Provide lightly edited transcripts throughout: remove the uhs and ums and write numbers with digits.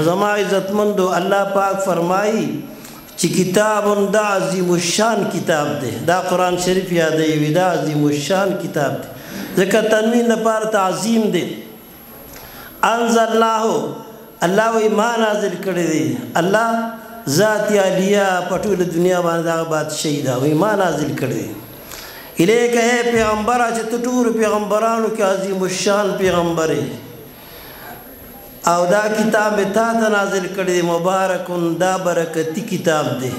زما عزتمندو، الله پاک فرمایي چې کتاب دا عظیم الشان کتاب دی. دا قرآن شریف یادوي، دا عظیم الشان کتاب دی، ځکه تنوین لپاره تعظیم دی. انزلناه، الله وایي ما نازل کړی دی. الله ذات عالیه په ټوله دنیا باندې دغه بادشاهي ده، وایي ما نازل کړی دی. الیک ای پیغمبره، چې ته ټولو پیغمبرانو کې عظیم الشان پیغمبر یې، او دا کتاب مې تا ته نازل کړی دی. مبارک، دا برکتي کتاب دی،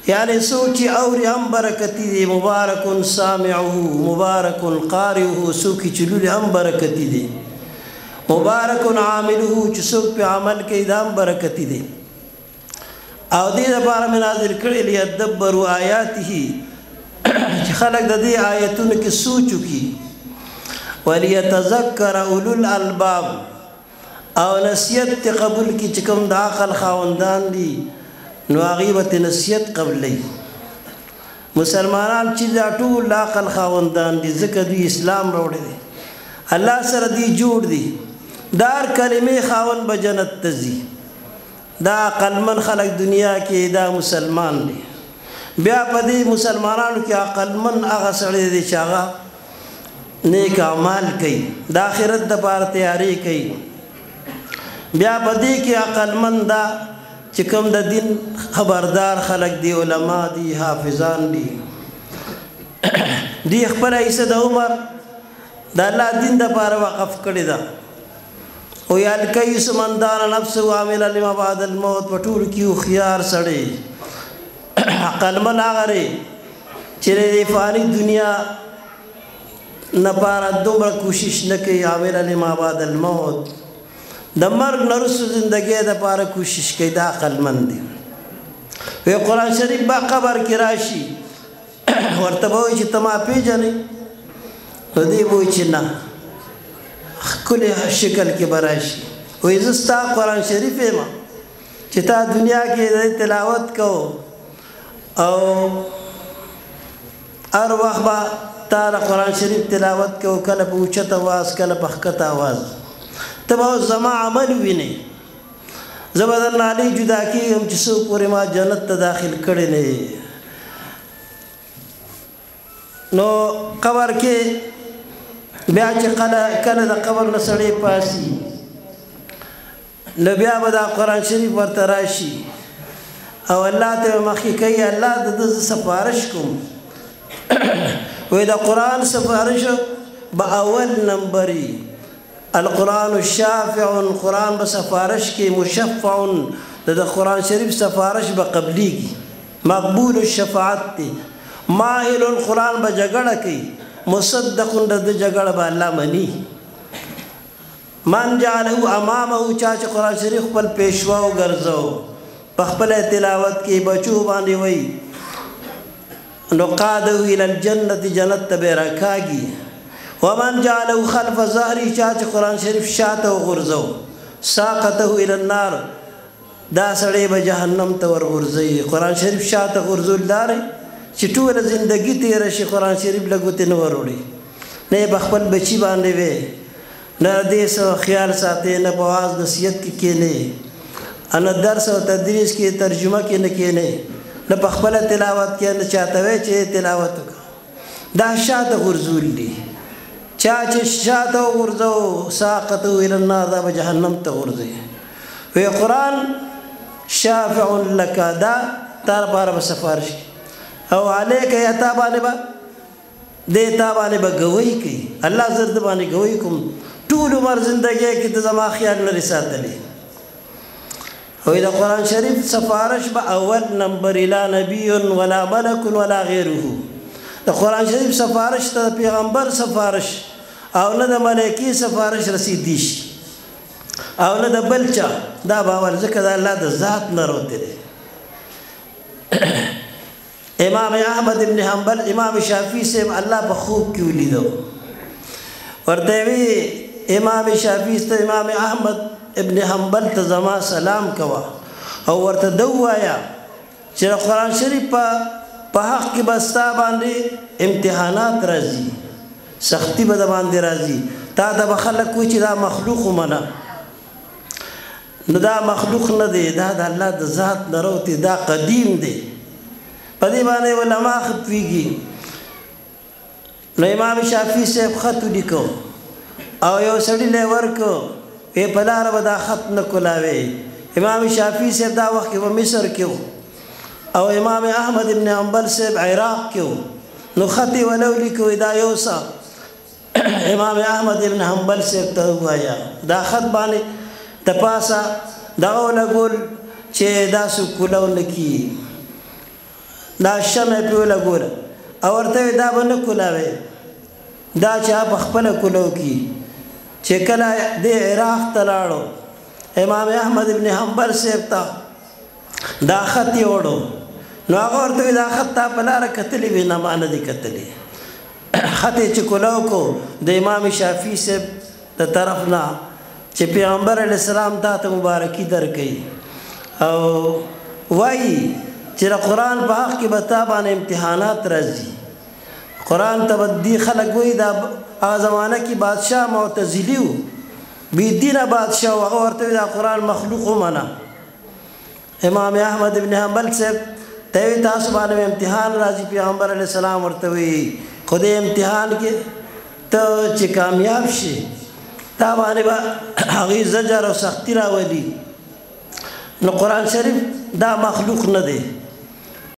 یعنې څوک چې اوري هم برکتي دی. مبارک سامعه، مبارک قارئه، څوک چې لولي هم برکتي دی. مبارک عامله، چې څوک پې عمل کوي دا هم برکتي دی. او دې دپاره مې نازل کړی لیدبروا آیاته، چې خلک د دې آیتونو کې سوچ وکړي. ولیتذکر اولو الالباب، او نصیحت ته قبول کړي چې کوم د عقل خاوندان دي، نو هغوی به ترې نصیحت قبلوي. مسلمانان چې دا ټول د عقل خاوندان دي، ځکه دوی اسلام راوړی دی، الله سره دوی جوړ دي. د هر کلمې خاوند به جنت ته ځي. دا عقلمن خلک دنیا کې دا مسلمان دي. بیا په دې مسلمانانو کې عقلمن هغه سړی دی چې هغه نیک اعمال کوي، د آخرت دپاره تیاری کوي. بیا په دې کې عقلمن دا چې کوم د دین خبردار خلک دي، علما دي، حافظان دي، دوی خپله حصه د عمر د الله دین دپاره وقف کړې ده. او یا الکیس من دان نفسه عامل لما بعد الموت، په ټولو کې هوښیار سړی عقلمن هغه دی چې د دې فاني دنیا لپاره دومره کوشش نه کوي. عامل لما بعد الموت، د مرګ نه وروسته زندګۍ دپاره کوشش کوي، دا عقلمن دی. وی قرآن شریف به قبر کې راشي، ورته به وایي چې ته ما پېژنې؟ نو دی به وایي چې نه، ښکلي شکل کې به راشي. وایي زه ستا قرآن شریف یم چې تا دنیا کې د تلاوت کوو، او هر وخت به تا د قرآن شریف تلاوت کوو، کله په اوچت اواز، کله په ښکته اواز. ته به اوس زما عمل وینې، زه به درنه علي جدا کېږم چې څو پورې ما جنت ته داخل کړی نه یې. نو قبر کې بیا چې کله د قبر نه سړی پاسي، نو بیا به دا قرآن شریف ورته راشي او الله ته به مخکې کوي، الله د ده زه سفارش کوم. وایي د قرآن سفارش به اول نمبر وي. القرآن شافع، قرآن به سفارش کې، مشفع، د قرآن شریف سفارش به قبلیږي، مقبول الشفاعت دی. ماهل، قرآن به جګړه کوي، مصدق، د ده جګړه به الله مني. من جعله امامه، چا چې قرآن شریف خپل پیشوا وګرځو، په خپله تلاوت کې بچو باندې وایي، نو قاده الی الجنة، جنت ته به راکاږي. ومن جعله خلف ظهري، چا چې قرآن شریف شاته وغورځو، ساقته الی النار، دا سړی به جهنم ته ورغورځوي. قرآن شریف شاته غورځول دا دی چې ټوله زندګي تېره شي قرآن شریف له ګوتې نه وروړي، نه یې په خپل بچي باندې وی، نه دې څه خیال ساتې، نه په واز نصیحت کې کښېنې، نه درس او تدریس کې ترجمه کې نه کښېنې، نه په خپله تلاوت کې، نه چاته وایې چې تلاوت وکړه. دا شاته غورځول دي. چا چې شاته وغورځو، ساقته الی النار، دا به جهنم ته غورځوي. وی قرآن شافع لک، دا تا لپاره به سفارش کوي، او علیک یا تا باندې به دې تا باندې به ګواهي کوي. الله زه در باندې ګواهي کوم، ټول عمر زندګۍ کې ته زما خیال نه لرې ساتلی. وایي د قرآن شریف سفارش به اول نمبر، لا نبی ولا ملک ولا غیره. د قرآن شریف سفارش ته د پیغمبر سفارش او نه د ملایکې سفارش رسیدی شي، او نه د بل چا. دا باور ځکه د الله د ذات نه راوتی دی. امام احمد ابن حنبل، امام شافعي صاحب الله په خوب کې ولیدو، ورته وی امام شافعي ته امام احمد ابن حنبل ته زما سلام کوه، او ورته ده ووایه چې د قرآن شریف په حق کې به ستا باندې امتحانات راځي، سختی به د باندې راځي، تا ته به خلک وایي چې دا مخلوق ومنه. نو دا مخلوق نه دی، دا د الله د ذات نه راوتی، دا قدیم دی. په دې باندې علما ښه پوهېږي. نو امام شافعي صاحب خط ولیکو او یو سړي له یې ورکړو، ویې په لاره به دا خط نه کولاوې. امام شافعي صاحب دا وخت کې په مصر کې و او امام احمد ابن حنبل صاحب عراق کې و. نو خط یې وله ولیکو، دا یوسه امام احمد ابن حنبل صاحب ته ووایه. دا خط باندې د پاسه دغه ولګول چې دا څوک کولاو نه کړي، دا شمع پرې ولګوله او ورته ویې دا به نه کولاوې، دا چې هغه په خپله کولاو کړي. چې کله دې عراق ته لاړو، امام احمد ابن حنبل صاحب ته دا خط یې وړو، نو هغه ورته ویې دا خط تا په لاره کتلی وي؟ نه، ما نه دی کتلی. خط یې چې کولاو کو د امام شافعي صاحب د طرف نه چې پیغمبر علیه السلام تا ته مبارکي درکوي او وایي چې د قرآن په حق کې به تا باندې امتحانات راځي. قرآن ته به دې خلک وایي، دا هغه زمانه کې بادشاه معتزلي و، بې دینه بادشاه و، هغه ورته وایي دا قرآن مخلوق ومنه. امام احمد ابن حنبل صاحب ته وایي تاسو باندې امتحان راځي، پیغمبر علیه السلام ورته وایي خو دې امتحان کې ته چې کامیاب شې تا باندې به هغې زجر او سختی راولي. نو قرآن شریف دا مخلوق نه دی.